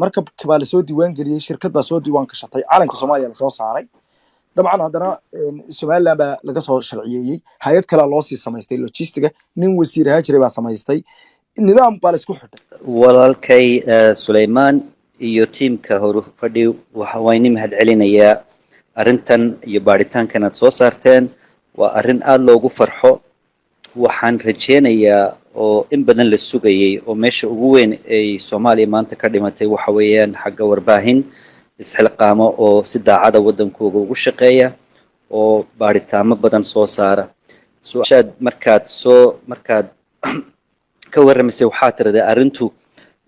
Markabka baa lasoo diiwaan geliyey, shirkad baa soo diiwaan gashatay, calanka Soomaaliya lasoo saaray. Dabcan haddana Somaliland baa laga soo sharciyeeyey, hay-ad kalea loo sii samaystay logistiga, nin wasiir ahaa jiray baa samaystay, nidaam baa la isku xidhay. Walaalkay Sulaymaan iyo tiimka horu fadhi, waxa waan idin mahad celinayaa. Arrintan iyo baaritaankan aad soo saarteen waa arrin aada loogu farxo. Waxaan rajeynayaa oo in badan la sugayay oo meesha ugu weyn ay Soomaaliya maanta ka dhimatay waxa weeyaan xagga warbaahin isxilqaamo oo si daacada waddankooga ugu shaqeeya oo baaritaamo badan soo saara. Su-aashaad markaad ka warramaysay, waxaa tirada arrintu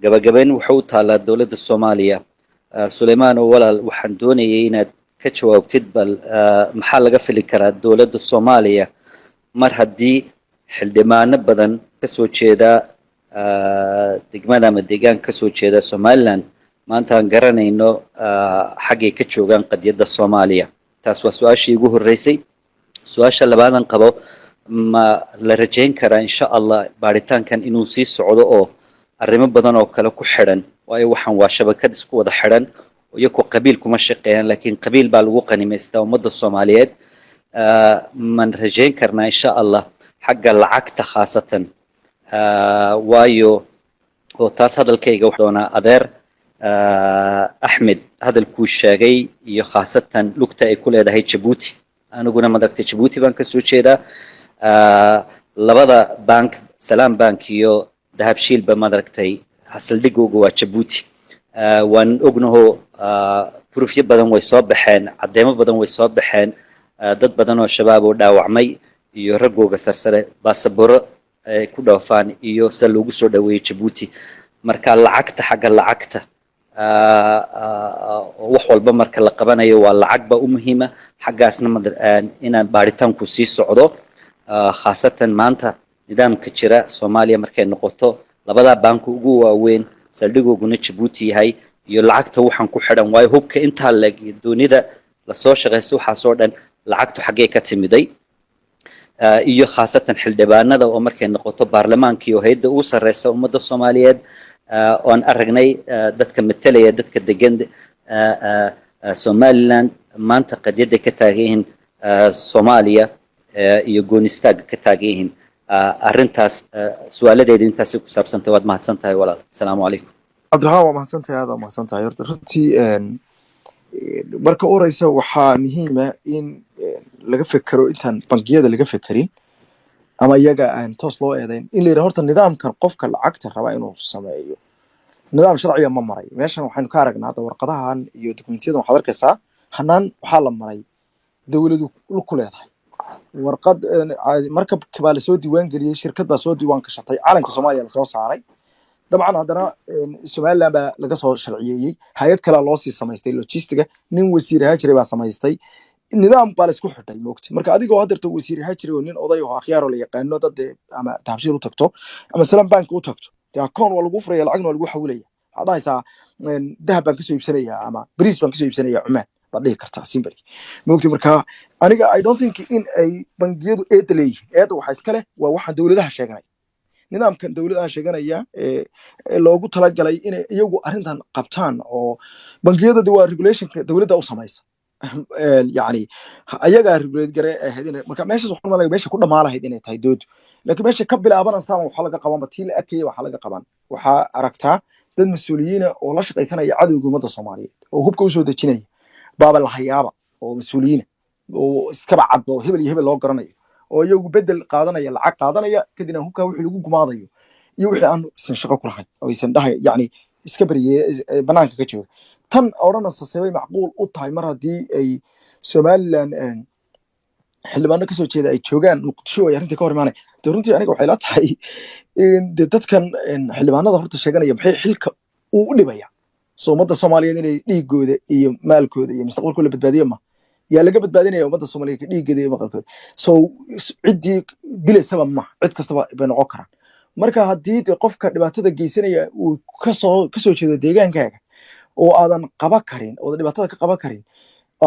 gabagabayn waxay u taallaa dowladda Soomaaliya. Sulaymaan oo walaal, waxaan doonayay inaad ka jawaabtid bal maxaa laga fili karaa dowladda Soomaaliya mar haddii xildhibaano badan kasoo jeeda degmada ama deegaanka kasoo jeeda Somaliland maanta aan garanayno xaggay ka joogaan qadiyadda Soomaaliya? Taas waa su-aashii igu horreysay. Su-aasha labaadan qabo, ma la rajayn karaa, insha Allah, baaritaankan inuu sii socdo oo arrimo badan oo kale ku xidhan? Waayo waxaan waa shabakad isku wada xidhan, iyaku qabiil kuma shaqeeyaan, laakiin qabiil baa lagu qanimaystaa ummadda Soomaaliyeed. Man rajayn karnaa, insha Allah, xagga lacagta khaasatan? Waayo oo taas hadalkayga wax doonaa adeer Axmed hadalkuu sheegay iyo khaasatan lugta ay ku leedahay Jabuuti. Aniguna madaragtay Jabuuti baan kasoo jeedaa. Labada bank, Salaam Bank iyo Dahabshiilba, madaragtay saldhigooga waa Jabuuti. Waan ognaho, proofyo badan way soo baxeen, cadeymo badan way soo baxeen, dad badan oo Shabaab oo dhaawacmay iyo raggooga sarsare baasaboro ay ku dhoofaan iyo sida loogu soo dhaweeyey Jabuuti. Marka lacagta, xagga lacagta, wax walba marka la qabanayo waa lacag ba u muhiima. Xaggaasna inaan baaritaanku sii socdo, khaasatan maanta nidaamka jira Soomaaliya markay noqoto labadaa baanka ugu waaweyn saldhigooguna Jabuuti yahay iyo lacagta waxaan ku xidhan, waayo hubka intaa leeg iyo doonida lasoo shaqeysto, waxaasoo dhan lacagtu xaggee ka timiday? Iyo khaasatan xildhibaanada oo markay noqoto baarlamaankii oo hayadda ugu sarreysa ummadda Soomaaliyeed oon aragnay dadka metelaya dadka degan Somaliland maanta qadiyadday ka taagan yihiin Soomaaliya iyo goonistaaga ka taagan yihiin arrintaas. Su-aaladeedu intaasay ku saabsantay. Waad mahadsan tahay, walaal. Asalaamu calaykum. Cabdiraxmaan, waa mahadsan tahay, aad waa mahadsan tahay. Horta runtii marka u horeysa waxaa muhiima in laga fekero intaan bangiyada laga fekerin ama iyaga aan toos loo eedeyn, in la yidhaha horta nidaamkan qofka lacagta raba inuu sameeyo nidaam sharciga ma maray. Meeshan waxaynu ka aragnaa hadda warqadahan iyo dokumentiyada, waxaad arkaysaa hanaan waxaa la maray dowladu ku leedahay warqad markabka baa lasoo diiwaan geliyey, shirkad baa soo diiwaan gashatay, calanka Soomaaliya lasoo saaray. Dabcan haddana Somaliland baa laga soo sharciyeeyey, hay-ad kalea loo sii samaystay logistiga, nin wasiir ahaa jiray baa samaystay, nidaam baa la isku xidhay moogta. Marka adigoo haddeerto wasiir ahaa jiray oo nin oday oo akhyaar oo la yaqaano, dad dee ama Dahabshiil u tagto ama Salam Bank u tagto, dee akoon waa lagu furaya, lacagna waa lagu xawilaya. Waxaad dhahaysaa dahab baan kasoo iibsanaya ama bariis baan kasoo iibsanaya Cumaan, baad dhihi kartaa simply moogta. Marka aniga I don't think in ay bangiyadu eedda leeyihiin. Eedda waxa iska leh waa waxaan dowladaha sheeganaya, nidaamkan dowladaha sheeganaya ee loogu talagalay inay iyagu arrintan qabtaan, oo bangiyada de waa regulationka dowladda u samaysa, yani ayagaa regulate gare ahayd inay. Marka meeshaas waxaan malaya meesha ku dhamaan lahayd inay tahay doodu, laakiin meesha ka bilaabanaysaa waxa laga qabanba tii la arkayay waxa laga qaban. Waxaa aragtaa dad mas-uuliyiina oo la shaqaysanaya cadowga ummadda Soomaaliyeed oo hubka usoo dejinaya baaba la hayaaba, oo mas-uuliyiina oo iskaba cad oo hebel iyo hebel loo garanayo, oo iyagu bedel qaadanaya, lacag qaadanaya, kadibna hubkaa wixii lagu gumaadayo iyo wixii aan isan shaqo ku lahayn oo aysan dhahay, yani iska beriye banaanka ka jooga. Tan odhanaysa sebay macquul u tahay mar haddii ay Somaliland xildhibaano kasoo jeeda ay joogaan Muqdisho ay arrintii ka hor imaanay? De runtii aniga waxay la tahay in de dadkan xildhibaanada horta sheeganaya maxay xilka uu u dhibaya? So ummadda Soomaaliyeed inay dhiigooda iyo maalkooda iyo mustaqbalkooda badbaadiyo ma yaa laga badbaadinaya ummadda Soomaaliyeed dhiigooda iyo maqalkooda? So ciddii dilaysaba ma cid kastaba bay noqon karaan. Marka haddii de qofka dhibaatada geysanaya uu kasoo jeedo deegaankaaga oo aadan qaba karin, oodan dhibaatada ka qaban karin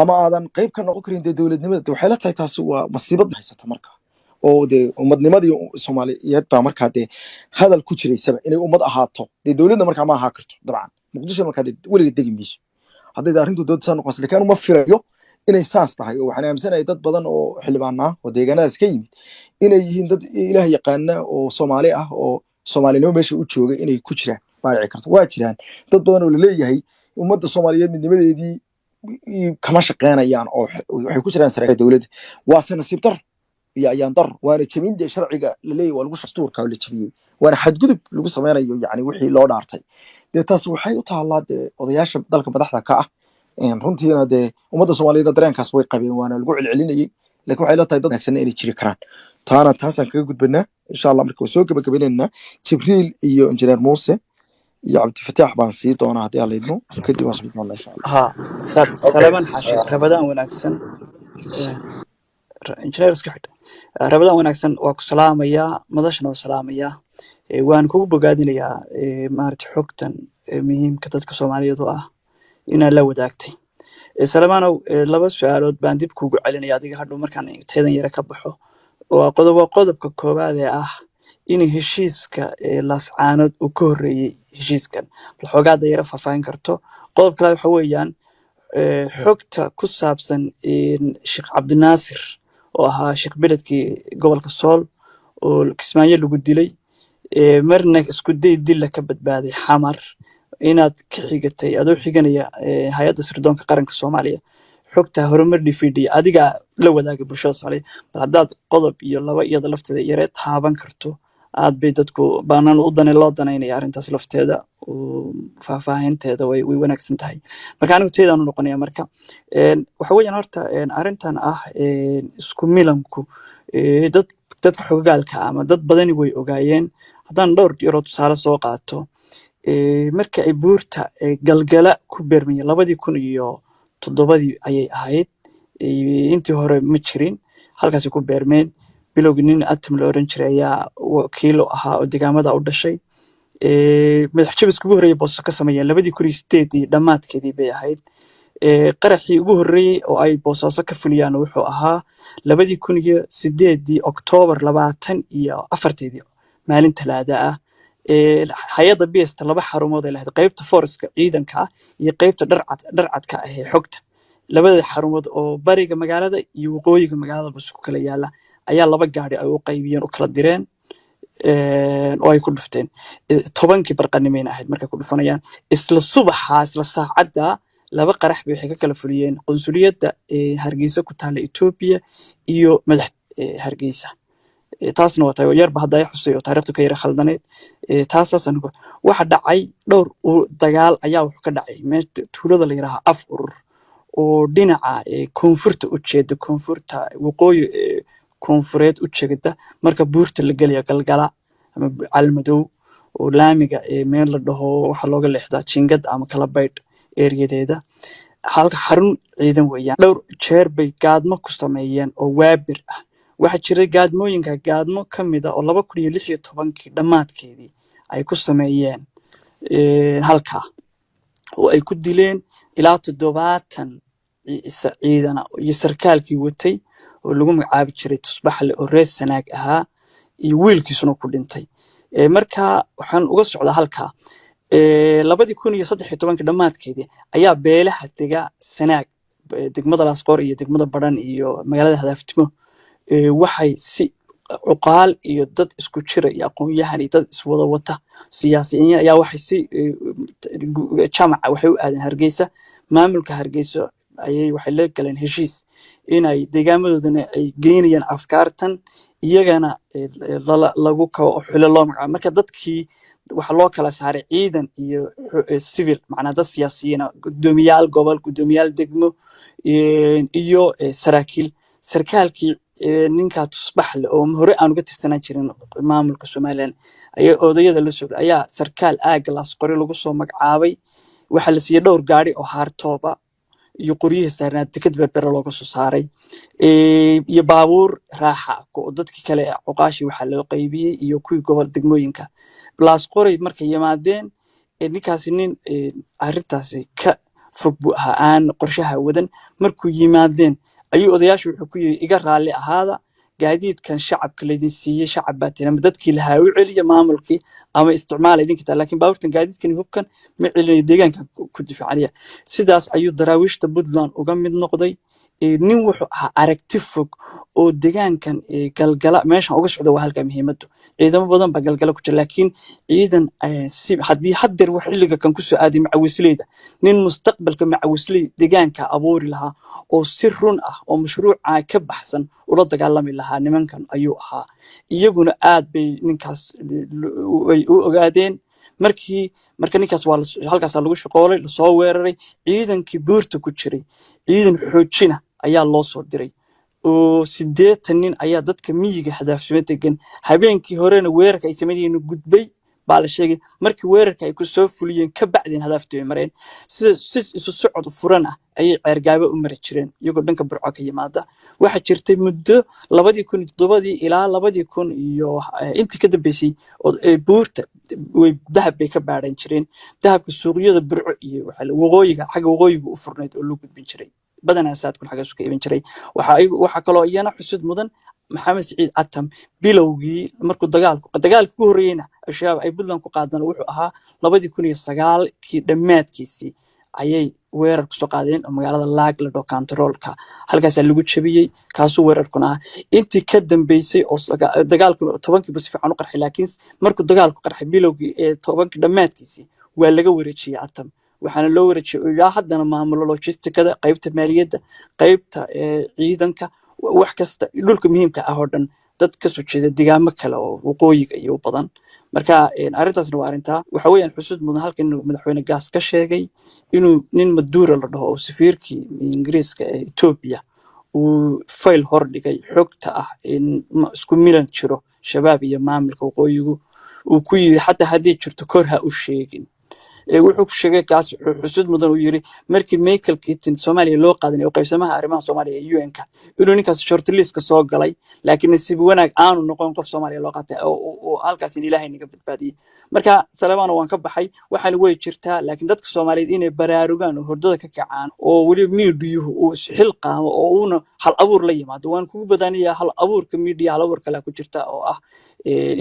ama aadan qayb ka noqon karin dee dowladnimada, de waxay la tahay taasi waa masiibad haysata. Marka oo dee ummadnimadii Soomaaliyeed baa markaa dee hadal ku jiraysaba inay ummad ahaato, dee dowladna markaa ma ahaa karto dabcan. Muqdisho markaa dee weliga degi mayso hadday arrintu dood saa noqonayso, lakin anu ma filayo inay saas tahay, oo waxaan aaminsanahay dad badan oo xildhibaan ah oo deegaanadaas ka yimid inay yihiin dad Ilaah yaqaana oo Soomaali ah oo Soomaalinimo meesha u jooga inay ku jiraan baa dhici karta. Waa jiraan dad badan oo laleeyahay ummadda Soomaaliyeed midnimadeedii kama shaqeynayaan oo waxay ku jiraan saraakiil dowladda. Waase nasiib dar iyo ayaan dar, waana jebin dee sharciga laleeyahay, waa lagu dastuurka la jebiyey, waana xadgudub lagu sameynayo, yani wixii loo dhaartay. Dee taas waxay u taallaa dee odayaasha dalka madaxda ka ah. Runtiina dee ummadda Soomaaliyeed dareenkaas way qabeen, waana lagu celcelinayey, lakin waxay la tahay dad wanaagsanna inay jiri karaan. Taana taasaan kaga gudbanaa, insha Allah. Marka waa soo gebagabaynaynaa. Jibriil iyo Injineer Muuse iyo Cabdifataax baan sii doonaa haddii Alla idmo, kadib waan sii doonaa, insha Allah. Ha, Salamaan xaashi, Rabadaan wanaagsan. Injineer iska xidha. Rabadaan wanaagsan, waa ku salaamayaa, madashana waa salaamayaa. Waan kugu bogaadinayaa maaragtay xogtan muhiimka dadka Soomaaliyeed oo ah inaad la wadaagtay. Salamaanow, laba su-aalood baan dib kuugu celinaya adiga hadhow markaan taydan yare ka baxo. Waa qodob, waa qodobka koowaad ee ah in heshiiska Laascaanood uu ka horreeyey heshiiskan, bal xoogaada yara faahfaahin karto. Qodob kale waxa weeyaan xogta ku saabsan Sheekh Cabdinaasir oo ahaa sheekh beledkii gobolka Sool oo Kismaayo lagu dilay, marna isku day dilla ka badbaaday Xamar, inaad ka xigatay adoo xiganaya Hay-adda Sirdoonka Qaranka Soomaaliya xogta Horumar DVD adigaa la wadaaga bulshada Soomaaliyeed. Bal haddaad qodob iyo laba iyada lafteeda yare taaban karto, aad bay dadku baanaan u dane loo danaynaya arrintaas lafteeda oo faahfaahinteeda way wanaagsan tahay. Marka anigu teydaan u noqonaya. Marka waxa weeyaan horta arrintan ah isku milanku, dadka xogogaalka ama dad badani way ogaayeen. Haddaan dhowr yaroo tusaale soo qaato, marka ay buurta Galgala ku beermayeen 2007-dii ayay ahayd. Intii hore ma jirin, halkaasay ku beermeen. Bilowgii nin Atam la oran jiray ayaa wakiilo ahaa oo deegaamada u dhashay. Madax jabiska ugu horreeyay Booso ka sameeyeen 2008-dii dhammaadkeedii bay ahayd. Qaraxii ugu horreeyey oo ay Boosaaso ka fuliyaan wuxuu ahaa 2008-dii Oktoobar 24-teedii, maalin Talaada ah. Hay-adda BSta laba xarumood ay lahayd, qaybta forceka ciidanka ah iyo qaybta dharcadka ah ee xogta. Labada xarumood oo bariga magaalada iyo waqooyiga magaalada bas ku kala yaala ayaa laba gaari ay u qaybiyeen, u kala direen oo ay ku dhufteen. 10-kii barqanimayna ahayd markay ku dhufanayaan. Isla subaxa, isla saacadda, laba qarax bay waxay ka kala fuliyeen qunsuliyadda Hargeysa ku taalla Etoobiya iyo madax Hargeysa. Taasna waa tahay yarba hadda ay xusay oo taariikhdu ka yara khaldaneyd. Taasaas anigu waxa dhacay dhowr dagaal ayaa wuxuu ka dhacay meesha tuulada la yidhaaha Af Urur oo dhinaca koonfurta u jeeda, koonfurta waqooyi, koonfureed u jeeda marka buurta la gelaya Galgala ama Calmadow, oo laamiga meel la dhaho waxaa looga leexdaa Jingad ama Kala Baydh ereyadeeda, halka xarun ciidan weeyaan. Dhowr jeer bay gaadmo ku sameeyeen oo waabir ah. Waxaa jiray gaadmooyinka gaadmo ka mid ah oo 2016-kii dhammaadkeedii ay ku sameeyeen halkaa oo ay ku dileen ilaa 70 ciidana iyo sarkaalkii watay oo lagu magacaabi jiray Tusbaxle oo reer Sanaag ahaa iyo wiilkiisuna ku dhintay. Marka waxaan uga socdaa halkaa, 2013-kii dhammaadkeedii ayaa beelaha dega Sanaag, degmada Laasqoor iyo degmada Badhan iyo magaalada Hadaaftimo, waxay si cuqaal iyo dad isku jira iyo aqoon-yahan iyo dad iswada wata, siyaasiyiin ayaa waxay si jamaca waxay u aadeen Hargeysa. Maamulka Hargeysa ayay waxay la galeen heshiis inay deegaamadoodana ay geynayaan afkaartan, iyagana lagu kabo oo xilo loo magacaabo. Marka dadkii waxaa loo kala saaray ciidan iyo civil, macnaa dad siyaasiyiin ah, guddoomiyaal gobol, guddoomiyaal degmo iyo saraakiil. Sarkaalkii ninka Tusbaxle oo hore aan uga tirsanaan jirin maamulka Somaliland ayaa odayada la socday, ayaa sarkaal aagga Laasqori lagu soo magacaabay. Waxaa la siiyey dhowr gaari oo haartooba iyo qoryihii saarnaa deked Berbera looga soo saaray iyo baabuur raaxa ah oo dadkii kale ee cuqaashii waxaa loo qaybiyey iyo kuwii gobol degmooyinka Laasqoray. Markay yimaadeen, ninkaasi nin arrintaasi ka fog buu ahaa, aan qorshaha wadan. Markuu yimaadeen ayuu odayaashu wuxuu ku yiri: "Iga raalli ahaada, Gaadiidkan shacabka laydin siiyey, shacab baa tihin, ama dadkii lahaa u celiya maamulkii ama isticmaala idinka taa, laakiin baabuurtan, gaadiidkan iyo hubkan ma celinayo, deegaankan ku difaacanaya. Sidaas ayuu Daraawiishta Puntland uga mid noqday. Nin wuxuu ahaa aragti fog oo deegaankan Galgala meeshan uga socda. Waa halka muhiimadu. Ciidamo badan baa Galgala ku jira, laakiin ciidan si haddii haddeer wax xilliga kan kusoo aaday macawisleyda, nin mustaqbalka macawisley deegaanka abuuri lahaa oo si run ah oo mashruuca ka baxsan ula dagaalami lahaa nimankan ayuu ahaa. Iyaguna aad bay ninkaas ay u ogaadeen. Markii marka ninkaas waa halkaasaa lagu shaqoolay, lasoo weeraray. Ciidankii buurta ku jiray ciidan xoojina ayaa loo soo diray oo 80 nin ayaa dadka miyiga Hadaafsime degan. Habeenkii horena weerarka ay sameynayeen gudbay baa la sheegay. Markii weerarka ay ku soo fuliyeen ka bacdeen, Hadaafti bay mareen. Sida si isu socod furan ah ayay Ceergaabo u mari jireen iyagoo dhanka Burco ka yimaada. Waxaa jirtay muddo 2007-dii ilaa 2000 iyo intii ka dambeysay oo buurta way dahab bay ka baadhan jireen. Dahabka suuqyada Burco iyo waqooyiga, xagga waqooyiga u furnayd oo loo gudbin jiray. Badanaa saadkun xaggaas ka iman jiray. Waxaa kaloo iyana xusud mudan Maxamed Siciid Atam bilowgii markuu dagaalka ugu horreeyeyna Al-Shabaab ay Puntland ku qaadaan wuxuu ahaa 2009-kii dhammaadkiisii ayay weerar kusoo qaadeen oo magaalada Laag la dhaho kantaroolka halkaasaa lagu jabiyey. Kaasuu weerarkuna ahaa. Intii ka dambeysay oo dagaalku 10-kiiba si fiican u qarxay, laakiin markuu dagaalku qarxay bilowgii ee 10-kii dhammaadkiisii waa laga wareejiyey Atam. Waxaana loo wareejiyey oo ilaa haddana maamulo logisticada, qaybta maaliyadda, qaybta ciidanka, wax kasta, dhulka muhiimka ah oo dhan, dad kasoo jeeda deegaamo kale oo waqooyiga iyo u badan. Marka arrintaasna waa arrintaa. Waxa weeyaan xusud mudan halkan inuu Madaxweyne Gaas ka sheegay inuu nin Maduura la dhaho oo safiirkii Ingiriiska ee Etoobiya uu fayl hor dhigay xogta ah in isku milan jiro Shabaab iyo maamulka waqooyigu, uu ku yiri xataa haddii jirto kor ha u sheegin. Wuxuu ku sheegay kaas, wuxuu xusud mudan uu yiri markii Michael Keating Soomaaliya loo qaadanay oo qaybsamaha arrimaha Soomaaliya ee UN-ka inuu ninkaas shortlist-ka soo galay, laakiin nasiib wanaag aanu noqon qof Soomaaliya loo qaatay oo halkaas in Ilaahay naga badbaadiyey. Marka Salamaana waan ka baxay. Waxaana way jirtaa, laakiin dadka Soomaaliyeed inay baraarugaan oo hordada ka kacaan oo weliba miidiyuhu uu isxilqaamo oo uuna hal abuur la yimaado. Waan kugu badaniyaa hal abuurka miidiya, hal abuur kale ku jirta oo ah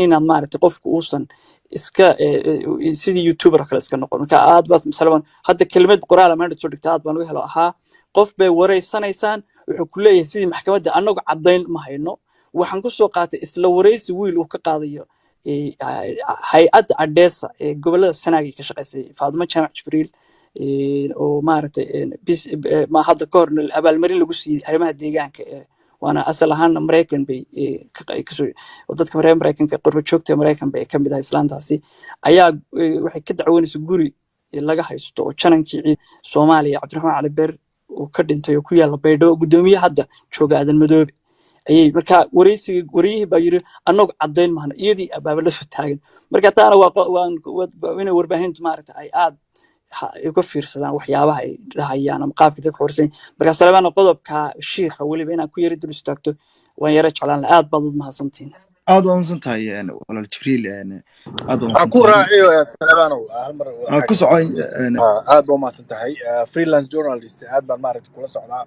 inaad maaragtay qofku uusan iska sidii youtuber oo kale iska noqon. Marka aad baad masalan hadda kelmad qoraal amaanta soo dhigta aad baan uga helo ahaa: qof bay wareysanaysaan, wuxuu ku leeyahay sidii maxkamadda, annagu caddayn ma hayno. Waxaan ku soo qaatay isla wareysi wiil uu ka qaadayo hay-adda Adhesa ee gobolada Sanaag ka shaqeysay, Faadimo Jaamac Jibriil, oo maaragtay ma hadda ka horna abaalmarin lagu siiyey arrimaha deegaanka ee waana asal ahaana Maraykan bay kasoo oo dadka reer Maraykanka, qurba joogta Maraykan bay ka mid ahay. Islaantaasi ayaa waxay ka dacwoonaysa guri laga haysto oo janankii ciid Soomaaliya Cabdiraxmaan Cali Beer uu ka dhintay oo ku yaalla Baydhabo. Guddoomiye hadda jooga Aadan Madoobe ayay marka wareysiga wariyihii baa yiri annagu caddayn mahno, iyadii abaaba la soo taagan. Marka taana waa inay warbaahintu maaragta ay aad uga fiirsadaan waxyaabaha ay dhahayaan ama qaabka dadka warsan. Marka Salamaana, qodobka shiikha weliba inaan ku yara dul istaagto waan yara jeclaan lahaa. Aad baad u mahadsantihiin. Aad waa mahadsan tahay, walaal Jibriil, aad waa Waxaan mahadsan ku tahay. raaciyo, Salamaanow, hal mar. Ku soco. Aad baa umahadsan tahay. Freelance journalist aad baan maaragta kula socdaa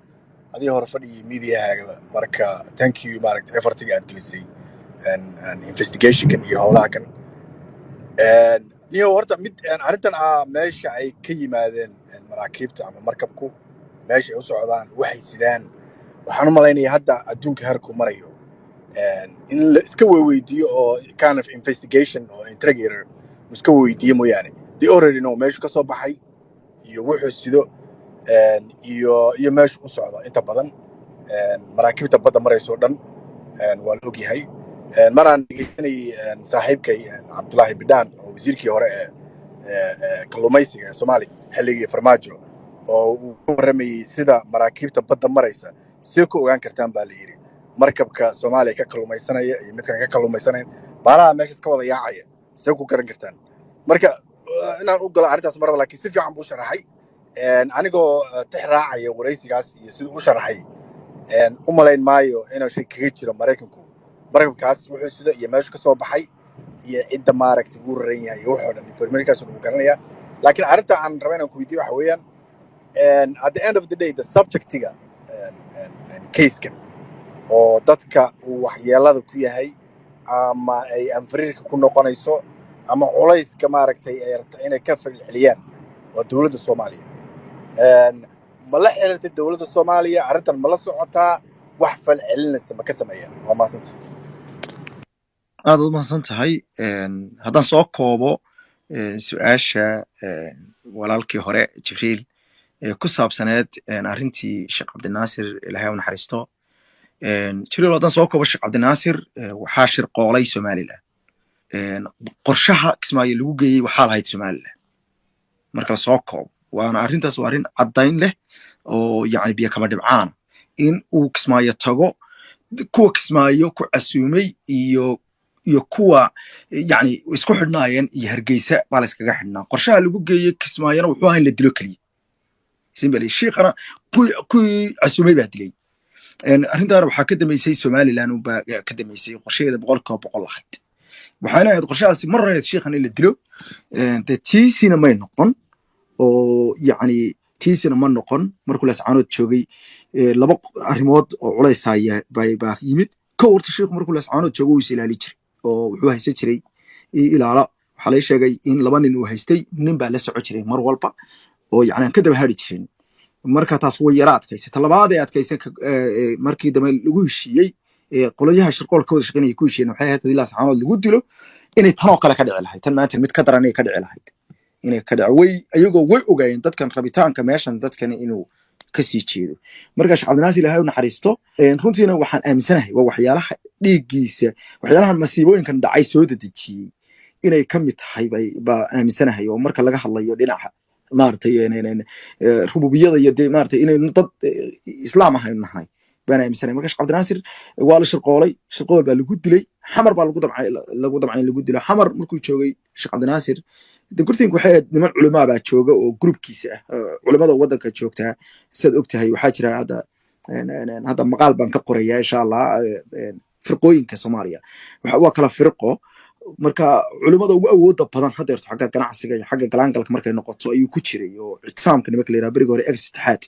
adii hore fadhigii mediahaagaba. Marka thank you, maaragta effortiga aad gelisay investigationkan iyo howlaha kan. Niyo horta mid arrintan ah, meesha ay ka yimaadeen maraakiibta ama markabku, meesha ay u socdaan, waxay sidaan, waxaan u malaynayaa hadda adduunka heerku marayo in la iska weydiiyo oo kind of investigation oo interrogator iska weydiiyo mooyaane, they already know meeshu ka soo baxay iyo wuxuu sido iyo meeshu u socdo. Inta badan maraakiibta badda marayso dhan waa la ogyahay. Maraan dhegeysanayay saaxiibkay Cabdulaahi Bidhaan oo wasiirkii hore ee kalluumaysiga ee Soomaaliya xilligii Farmaajo oo uu ka warramayey sida maraakiibta badda maraysa see ku ogaan kartaan baa la yidhi markabka Soomaaliya ka kalluumaysanaya iyo midkan ka kalluumaysanayn, baalaha meeshaas ka wada yaacaya see ku garan kartaan. Marka inaan u galo arrintaas maraba, laakiin si fiican buu u sharaxay. Anigoo tix raacaya waraysigaas iyo siduu u sharaxay, u malayn maayo inuu shay kaga jiro Maraykanku markabkaas wuxuu sida iyo meeshu ka soo baxay iyo cidda maaragtay uu raran yahay iyo wuxoo dhan informationkaas lagu garanaya. Laakiin arrinta aan raba inaan ku weydiiyo waxa weeyaan, at the end of the day, the subjectiga casekan Oo dadka uu waxyeelada ku yahay ama ay anfariirka ku noqonayso ama culayska maaragtay ay rabta inay ka falceliyaan waa dowladda Soomaaliya. Ma la xiriirtay dowladda Soomaaliya arrintan? Ma la socotaa? Wax falcelinaysa ma ka sameeyaan? Waa mahadsanta. Aad u mahadsan tahay. Haddaan soo koobo su-aasha walaalkii hore Jibriil ee ku saabsaneed arrintii Sheekh Cabdinaasir, Ilaahay u naxariisto. Jibriil, haddaan soo koobo, Sheekh Cabdinaasir waxaa shirqoolay Somaliland. Qorshaha Kismaayo lagu geeyey waxaa lahayd Somaliland marka lasoo koobo, waana arrintaas waa arrin caddayn leh oo yacni biyo kama dhibcaan in uu Kismaayo tago. Kuwa Kismaayo ku casuumay iyo kuwa yacni isku xidhnaayeen iyo Hargeysa baa la iskaga xidhnaa. Qorshaha lagu geeyey Kismaayona wuxuu ahaa in la dilo keliya, simply. Shiikhana kuwii casuumay baa dilay. Arrintaana waxaa ka dambeysay Somaliland unbaa ka dambeysay, qorshaheeda 100% lahayd. Waxaana ahayd qorshahaasi mar horeed shiikhan in la dilo. Dee tiisina may noqon oo yacni tiisina ma noqon. Markuu Laascaanood joogay laba arrimood oo culays haya baa yimid. Kow, horta shiikhu markuu Laascaanood joogo wuu is ilaali jiray oo wuxuu haysan jiray ilaala. Waxaa laga sheegay in laba nin uu haystay, nin baa la soco jiray mar walba oo yacni aan ka daba hari jirin. Marka taas way yara adkaysay. Ta labaad ee adkaysay, markii dambe lagu heshiiyey qolyaha shirqoolka wada shaqeynaya ku heshiiyeen, waxay ahayd haddii Laascaanood lagu dilo inay tanoo kale ka dhici lahayd, tan maanta mid ka daran inay ka dhici lahayd, inay ka dhaco. Way iyagoo way ogaayeen dadkan rabitaanka meeshan dadkani inuu kasii jeedo. Marka Sheekh Cabdinaasir, Ilaahay u naxariisto, runtiina waxaan aaminsanahay waa waxyaalaha dhiiggiisa, waxyaalahan masiibooyinkan dhacay soo dedejiyey inay ka mid tahay bay baa aaminsanahay. Oo marka laga hadlayo dhinaca maaragtay rububiyada iyo dee maaragtay inaynu dad islaam ahaynu nahay baan aaminsanahay. Marka Sheekh Cabdinaasir waa la shirqoolay, shirqool baa lagu dilay. Xamar baa lagu damcay in lagu dilo. Xamar markuu joogay Sheekh Cabdinaasir, the good thing waxay ahayd niman culamaa baa jooga oo groupkiisa ah, culimada waddanka joogtaa. Sidaad og tahay, waxaa jira hadda maqaal baan ka qorayaa insha Allah firqooyinka Soomaaliya. Waa kala firqo. Marka culimada ugu awooda badan haddeerto xagga ganacsiga iyo xagga galaangalka markay noqoto ayuu ku jiray, oo Ictisaamka nimanka la yiraha, berigi hore ex Itixaad.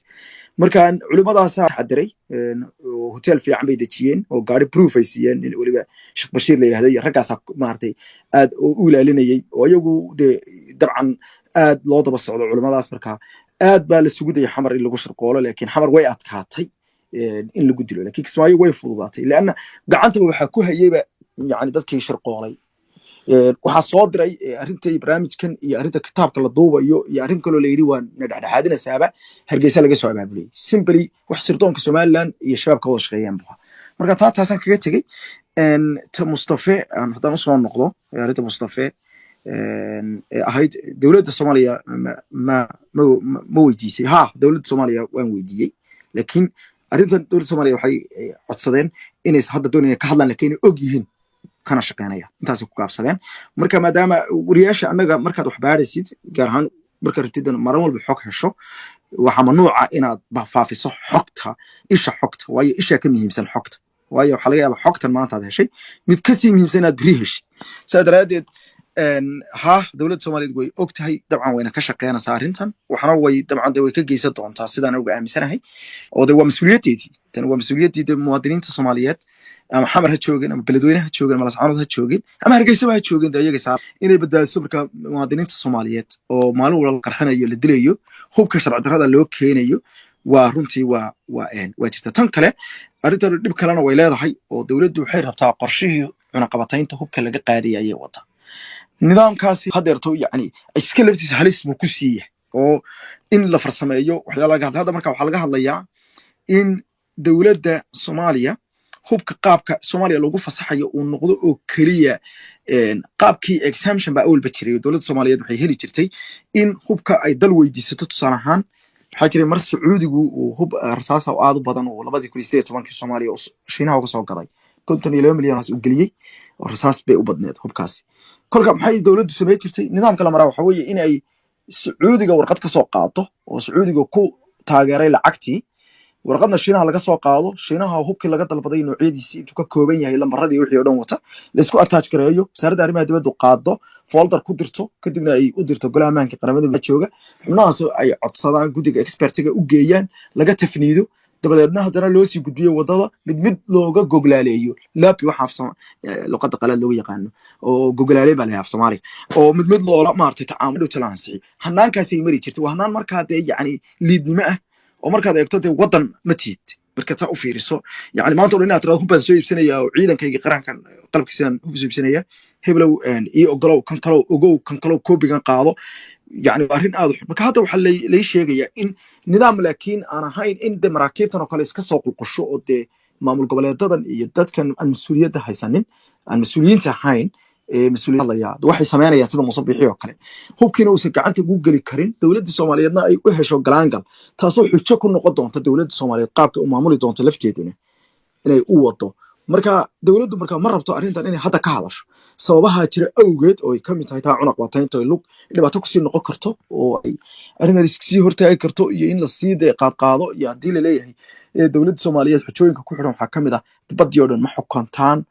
Marka culimadaasaa taxadiray oo hotel fiican bay dejiyeen oo gaari proof ay siiyeen, nin weliba Sheekh Bashiir la yirahda iyo raggaasaa maaragtay aad u ilaalinayay, oo iyagu dee dabcan aad loo daba socdo culimadaas. Marka aad baa la sugu dayay Xamar in lagu shirqoolo, laakiin Xamar way adkaatay in lagu dilo, laakiin Kismaayo way fududaatay, leanna gacantaba waxaa ku hayeyba yani dadkii shirqoolay. Waxaa soo diray arrinta barnaamijkan iyo arrinta kitaabka la duubayo iyo arrin kaloo la yidhi waa na dhexdhexaadinaysaaba Hargeysa laga soo abaabuliyey. Simply wax sirdoonka Somaliland iyo shabaab ka wada shaqeeyeen bu ahaa. Marka taasaan kaga tegey. Ta Mustafe haddaan usoo noqdo, arrinta Mustafe ee ahayd dowladda Soomaaliya ma weydiisay? Ha, dowladda Soomaaliya waan weydiiyey, laakiin arrintan dowladda Soomaaliya waxay codsadeen inaysan hadda doonayaan ka hadlaan, laakiin inay og yihiin kana shaqeynaya intaasay ku gaabsadeen. Marka maadaama wariyaasha annaga markaad wax baaraysid, gaar ahaan marka rabtid in maran walba xog hesho, waxaa mamnuuca inaad faafiso xogta isha xogta, waayo ishaa ka muhiimsan xogta, waayo waxaa laga yaabaa xogtan maanta aad heshay mid kasii muhiimsan inaad beri heshid. Sidaa daraaddeed ha, dowladda Soomaaliyeed way og tahay dabcan, wayna ka shaqeynaysaa arrintan, waxna way dabcan de way ka geysan doontaa sidaan uga aaminsanahay, oo de waa mas-uuliyaddeedii. Tan waa mas-uuliyaddii de muwaadiniinta Soomaaliyeed, ama Xamar ha joogeen, ama Beledweyne ha joogeen, ama Lascaanood ha joogeen, ama Hargeysaba ha joogeen, de iyaga saar inay badbaadiso. Marka muwaadiniinta Soomaaliyeed oo maalin walba la qarxinayo, la dilayo, hubka sharci darrada loo keenayo, waa runtii waa jirta. Tan kale, arrintan dhib kalena way leedahay, oo dowladdu waxay rabtaa qorshihii cunaqabataynta hubka laga qaadaya ayay wadaa. Nidaamkaasi hadeerto yacni iska laftiisa halis buu ku sii yahay oo in la farsameeyo waxyaala laga hadlay hadda. Marka waxaa laga hadlayaa in dowladda Soomaaliya hubka qaabka Soomaaliya lagu fasaxayo uu noqdo oo keliya qaabkii exemption baa awalba jiray, oo dowladda Soomaaliyeed waxay heli jirtay in hubka ay dal weydiisato. Tusaale ahaan, waxaa jiray mar Sacuudigu uu hub rasaasa oo aad u badan oo 2018-kii Soomaaliya uu Shiinaha uga soo gaday, 52 milyan uu geliyey oo rasaas bay u badneed hubkaasi. Kolka maxay dowladdu samayn jirtay? Nidaamka la maraa waxa weeye in ay Sacuudiga warqad ka soo qaado oo Sacuudiga ku taageeray lacagtii, warqadna Shiinaha laga soo qaado, Shiinaha hubkii laga dalbaday noocyadiisii intuu ka kooban yahay, lambaradii wixii oo dhan wata, laisku attach gareeyo, wasaaradda arrimaha dibaddu qaado, folder ku dirto, kadibna ay u dirto golaha ammaanka qaramada jooga, xubnahaas ay codsadaan, guddiga expertiga u geeyaan, laga tafniido. Dabadeedna haddana loo sii gudbiyo wadada mid mid looga goglaaleeyo laabi, waxa luqadda qalaad looga yaqaano oo goglaale baa layahay af Soomaaliga, oo mid mid loola maartay tacaamul dhow tala ansixiyo. Hanaankaasay mari jirtay. Waa hanaan markaa dee yacni liidnimo ah, oo markaad eegto dee waddan ma tihid. Markaad saa u fiiriso, yani maanta o dhan inaad tirado hub baan soo iibsanaya oo ciidankayga qarankan qalabka sidaan hub soo iibsanaya, heblow ii ogolow, kan kalow ogow, kan kalow koobigan qaado, yani waa arrin aad u xun. Marka hadda waxaa lay sheegayaa in nidaam, laakiin aan ahayn in de maraakiibtan oo kale iska soo qulqusho, oo dee maamul goboleedadan iyo dadkan aan mas-uuliyadda haysanin, aan mas-uuliyiinta ahayn ee mas-uuliyad hadlaya, waxay sameynayaan sida Muuse Biixi oo kale, hubkiina uusan gacanta ugu geli karin, dowladda Soomaaliyeedna ay u hesho galaangal, taasoo xujo ku noqon doonta dowladda Soomaaliyeed qaabka u maamuli doonto lafteeduna inay u wado. Marka dowladdu marka ma rabto arrintan inay hadda ka hadasho sababaha jira awgeed, oo ay ka mid tahay taa cunaqabataynta, ay lug dhibaato kusii noqon karto oo ay arrintan sii hortaagi karto, iyo in lasii dee qaadqaado, iyo haddii laleeyahay dowladda Soomaaliyeed xujooyinka ku xidhan waxaa ka mid ah baddii oo dhan ma xukuntaan,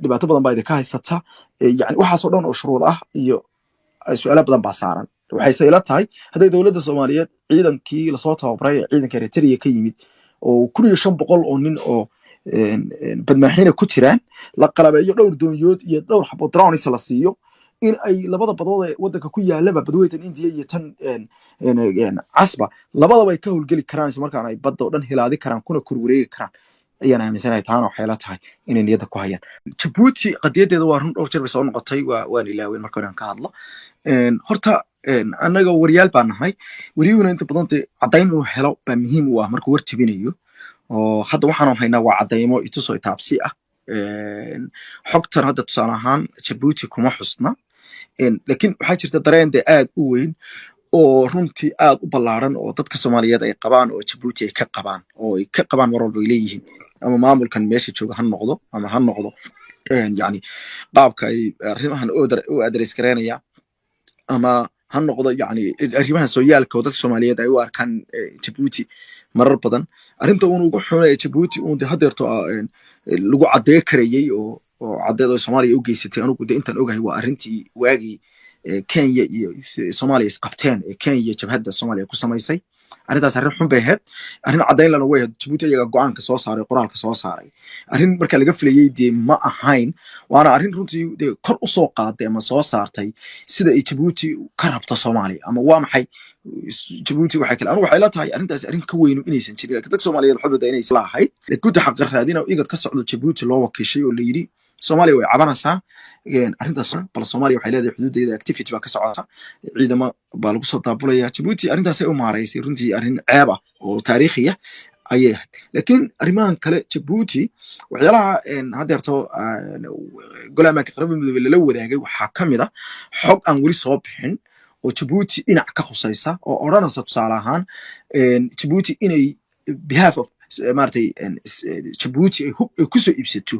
dhibaato badan baa idinka haysata, yani waxaasoo dhan oo shuruud ah iyo su-aalo badan baa saaran. Waxayse ila tahay hadday dowladda Soomaaliyeed ciidankii lasoo tababaray ee ciidanka Eritrea ka yimid oo 1500 oo nin oo badmaaxiina ku jiraan la qalabeeyo, dhowr doonyood iyo dhowr xabo drones la siiyo, in ay labada badood ee wadanka ku yaalaba, badweyntan India iyo tan Casba, labadaba ay ka howlgeli karaan, isla markaana ay badda oo dhan hilaadi karaan kuna korwareegi karaan ayaan aaminsanahay. Taana waxay la tahay inay niyadda ku hayaan. Jabuuti qadiyadeeda waa run, dhowr jeer bay soo noqotay, waa waan ilaawin marka hore aan ka hadlo. Horta annaga wariyaal baan nahay, wariyuhuna inta badan dee caddayn inuu helo baa muhiim u ah markuu war jebinayo, oo hadda waxaanu haynaa waa caddaymo itusoo itaabsi ah. Xogtan hadda tusaale ahaan Jabuuti kuma xusna, laakiin waxaa jirta dareen dee aad u weyn oo runtii aad u ballaaran oo dadka Soomaaliyeed ay qabaan, oo Jabuuti ay ka qabaan, oo ay ka qabaan mar walba ay leeyihiin, ama maamulkan meesha jooga ha noqdo ama ha noqdo yani qaabka ay arrimahan u address gareynayaan, ama ha noqdo yani arrimaha sooyaalka oo dadka Soomaaliyeed ay u arkaan Jabuuti marar badan. Arrinta uun ugu xun ee Jabuuti uun de hadeerto lagu caddee karayey oo caddeed oo Soomaaliya u geysatay, anigu de intaan ogahay, waa arrintii waagii Kenya iyo Soomaaliya isqabteen ee Kenya jabhadda Soomaaliya ku samaysay. Arrintaas arrin xun bay ahayd, arrin caddayn lana way ahayd. Jabuuti iyaga go-aanka soo saaray, qoraalka soo saaray. Arrin marka laga filayey dee ma ahayn, waana arrin runtii dee kor u soo qaaday ama soo saartay sida ay Jabuuti ka rabto Soomaaliya ama waa maxay Jabuuti. Waxay kale anigu waxay la tahay arrintaasi arrin ka weynu inaysan jirin, laakiin dadka Soomaaliyeed waxay moodaa inaysan lahayd. Guddi xaqa raadina oo IGAD ka socdo Jabuuti loo wakiishay oo la yidhi Soomaaliya way cabanaysaa arrintaas, bal Soomaaliya waxay leedahay xuduudeeda activity baa ka socota, ciidamo baa lagu soo daabulaya. Jabuuti arrintaasay u maaraysay, runtii arrin ceeb ah oo taariikhi ah ayay ahayd. Laakiin arrimahan kale Jabuuti, waxyaalaha haddeerto golaha amaanka Qaramada Midoobey lala wadaagay waxaa ka mid ah xog aan weli soo bixin oo Jabuuti dhinac ka khusaysa, oo odhanaysa tusaale ahaan Jabuuti inay behalf of maaragtay Jabuuti ay hub ay kusoo iibsato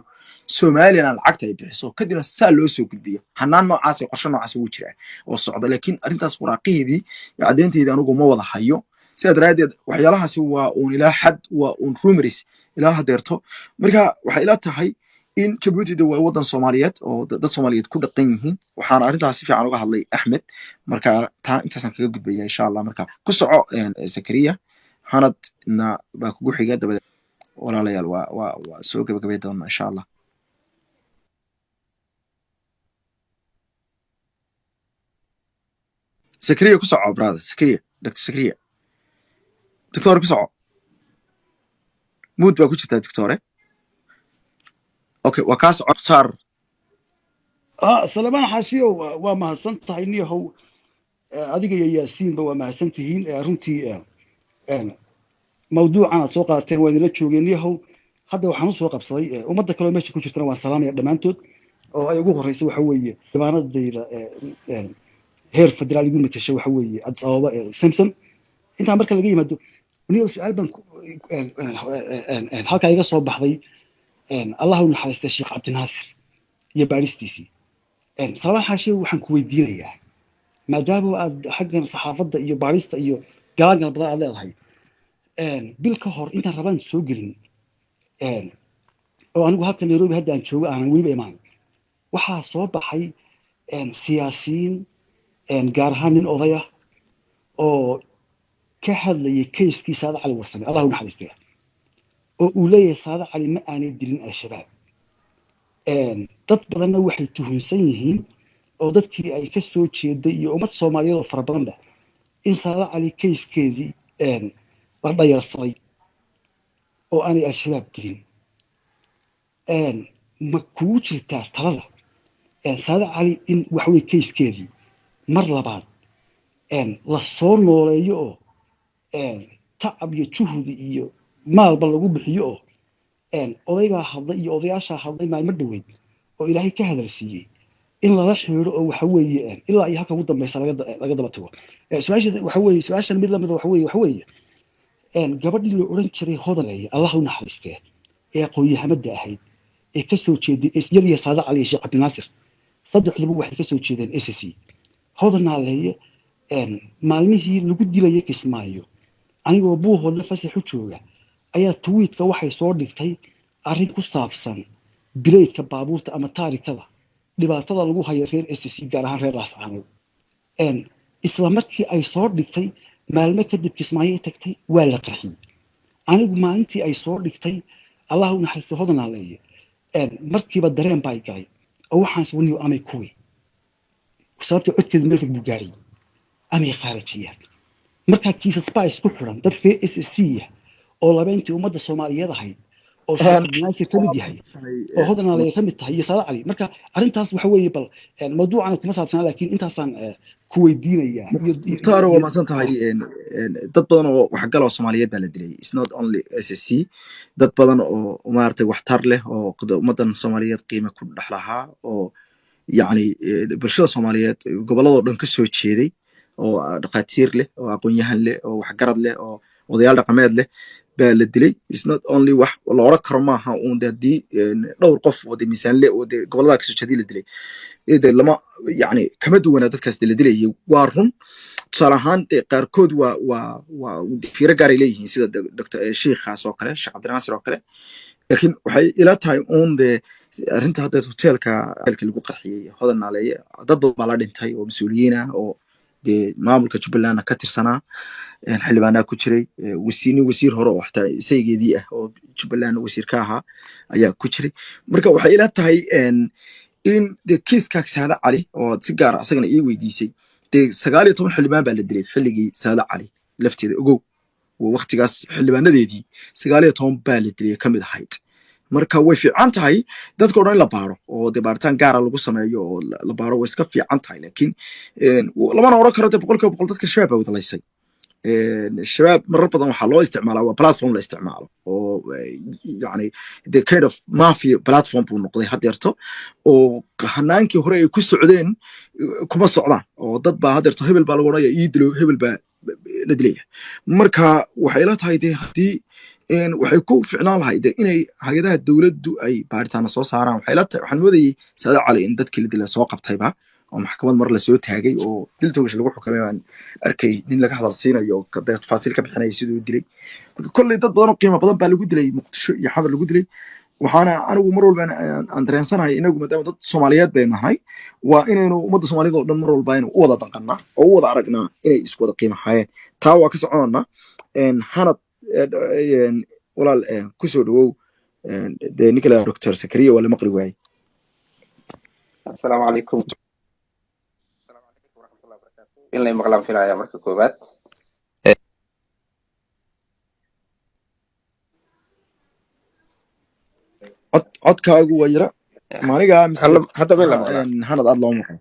Somaliland, lacagta ay bixiso, kadibna saa loo soo gudbiyo. Hanaan noocaas iyo qorshe noocaas wuu jiraa oo socda, laakiin arrintaas waraaqiheedii iyo caddeynteedii anigu ma wada hayo. Sidaa daraaddeed waxyaalahaasi waa uun ilaa xad waa uun rumors ilaa hadeerto. Marka waxay ila tahay in Jabuuti de waa waddan Soomaaliyeed oo dad Soomaaliyeed ku dhaqan yihiin, waxaana arrintaas si fiican uga hadlay Axmed. Marka taa intaasaan kaga gudbaya insha Allah. Marka ku soco Zakariya, Hanadna baa kugu xiga, dabadeed walaalayaal waa soo gabagabay doona insha Allah. Zakariya ku soco, brother Zakariya, Dr Zakariya, doctor ku soco, mute baa ku jirtaa doctore. Okay, waa kaa soco Mukhtaar. Salamaan xaashiyow, waa mahadsan tahay niyahow. Adiga iyo Yaasiinba waa mahadsan tihiin. Runtii mawduucan aad soo qaateen waa idinla joogeen niyahow. Hadda waxaan usoo qabsaday ummadda kaleo meesha ku jirtana waan salaamaya dhammaantood, oo ay ugu horeysa waxa weeye dibaanadayda heer federaal igu matasha, waxa weeye Addis Ababa Simpson. Intaa marka laga yimaado, niyow, su-aal baan halkaa iga soo baxday. Allah u naxariistay Sheekh Cabdinaasir iyo baadhistiisii. Salamaan xaashiye, waxaan ku weydiinayaa, maadaama aad xaggan saxaafadda iyo baadhista iyo galaangal badan aad leedahay, bil ka hor intaan rabaan soo gelin oo anigu halka Nairobi hadda aan joogo aanan weliba imaan, waxaa soo baxay siyaasiyiin, gaar ahaan nin oday ah oo ka ka hadlayay kayskii Saada Cali Warsame, Allah u naxariistaya, oo uu leeyahay Saada Cali ma aanay dilin Al-Shabaab. Dad badanna waxay tuhunsan yihiin oo dadkii ay ka soo jeeday iyo ummad Soomaaliyeed oo fara badanba in Saada Cali kayskeedii la dhayalsaday oo aanay Al-Shabaab dilin. Ma kugu jirtaa talada Saada Cali in waxaweye kayskeedii mar labaad la soo nooleeyo oo tacab iyo juhdi iyo maalba lagu bixiyo, oo odaygaa hadlay iyo odayaashaa hadlay maalmo dhoweyd oo Ilaahay ka hadal siiyey in lala xiriiro oo waxa weeye ilaa iyo halka ugu dambeysa laga daba tago? Su-aasha waxa weeye, su-aashan mid lamida waxa weeye gabadhii la odhan jiray Hodanaya, Allah u naxariistee, ee aqoon-yahamadda ahayd ee kasoo jeeday iyadiyo Saada Cali iyo Sheekh Cabdinaasir saddexduba waxay kasoo jeedeen SSC. Hodanaaleeye maalmihii lagu dilayay Kismaayo, anigoo Buuhoodle fasax u jooga, ayaa tweetka waxay soo dhigtay arrin ku saabsan bileydka baabuurta ama taarikada dhibaatada lagu hayo reer SSC, gaar ahaan reer Laascaanood. Isla markii ay soo dhigtay maalmo kadib Kismaayo tagtay, waa la qarxiyey. Anigu maalintii ay soo dhigtay, Allah u naxariistay Hodanaaleeye, markiiba dareen baa galay oo waxaan iswaniyo amay kuwii sababta codkeedu meel fog buu gaaray amay khaarijiyaan. Markaa kiisas baa isku xiran dad reer SSC ah oo labeyntii ummadda Soomaaliyeed ahayd oo Sheekh Cabdinaasir ka mid yahay oo Hodanaaleeye ka mid tahay iyo Saada Cali. Marka arrintaas waxa weeye, bal mawduucana kuma saabsanaa, laakiin intaasaan ku weydiinayaa. Mukhtaar, waa mahadsan tahay. Dad badan oo waxgal oo Soomaaliyeed baa la dilay. It's not only SSC. Dad badan oo maaragtay waxtar leh oo ummaddan Soomaaliyeed qiime ku dhex lahaa oo yacni bulshada Soomaaliyeed gobolladoo dhan ka soo jeeday oo dhakhaatiir leh oo aqoon-yahan leh oo waxgarad leh oo odayaal dhaqameed leh baa la dilay. It's not only wax la oran karo maaha uun de haddii dhowr qof oo de miisaan leh oo de gobollada kasoo jeeday la dilay, de lama yacni kama duwanaa dadkaas de la dilayay. Waa run, tusaale ahaan de qaarkood waa fiiro gaaray leeyihiin, sida Dr. Shiikhaas oo kale, Sheekh Cabdinaasir oo kale. Laakiin waxay ila tahay uun de arrinta hadda hoteelka lagu qarxiyey Hodan Naaleeye, dad badan baa la dhintay oo mas-uuliyiin ah oo dee maamulka Jubbalandna ka tirsanaa, xildhibaanaa ku jiray, wasiir, wasiir hore oo xataa isaygeedii ah oo Jubbaland wasiir ka ahaa ayaa ku jiray. Marka waxay ila tahay in de kiiska Saada Cali oo si gaar ah asagana ii weydiisay, dee 19 xildhibaan baa la dilay xilligii Saada Cali lafteeda. Ogow, waqtigaas xildhibaanadeedii 19 baa la dilay ka mid ahayd. Marka way fiican tahay dadka o dhan in la baaro oo dee baaritaan gaara lagu sameeyo oo la baaro, way iska fiican tahay. Laakiin lamana odhan karo de 100% dadka Shabaab baa wadalaysay. Shabaab marar badan waxaa loo isticmaalaa waa platform la isticmaalo oo yani the kind of mafia platform buu noqday haddeerto, oo hanaankii hore ay ku socdeen kuma socdaan, oo dad baa haddeerto hebel baa lagu odhanaya ii dilo, hebel baa la dilaya. Marka waxay ila tahay de haddii waxay ku ficnaan lahayd de inay hay-adaha dowladdu ay baaritaana soo saaraan. Waxay ila tahay, waxaan moodayay Saada Cali in dadkii la dilay soo qabtayba oo maxkamad mar lasoo taagay oo dil toogash lagu xukumay. Baan arkay nin laga hadal siinayo oo tafaasiil ka bixinaya siduu dilay. Marka kolley dad badan oo qiimo badan baa lagu dilay Muqdisho iyo Xamar lagu dilay. Waxaana anigu mar walba aan dareensanahay, inagu maadaama dad Soomaaliyeed baynu nahay, waa inaynu ummadda Soomaaliyed oo dhan mar walba aynu u wada danqannaa oo u wada aragnaa inay isku wada qiimo hayeen. Taa waa ka soconanaa. Hanad, walaal, kusoo dhawow. Dee ninka la Dr. Sakariya waa la maqli waayey. Asalaamu calaykum in lay maqlaan filaya marka koowaad. Codkaagu waa yara maaniga mise Hadda ma la maqlaa? Hanad aad loo maqlo.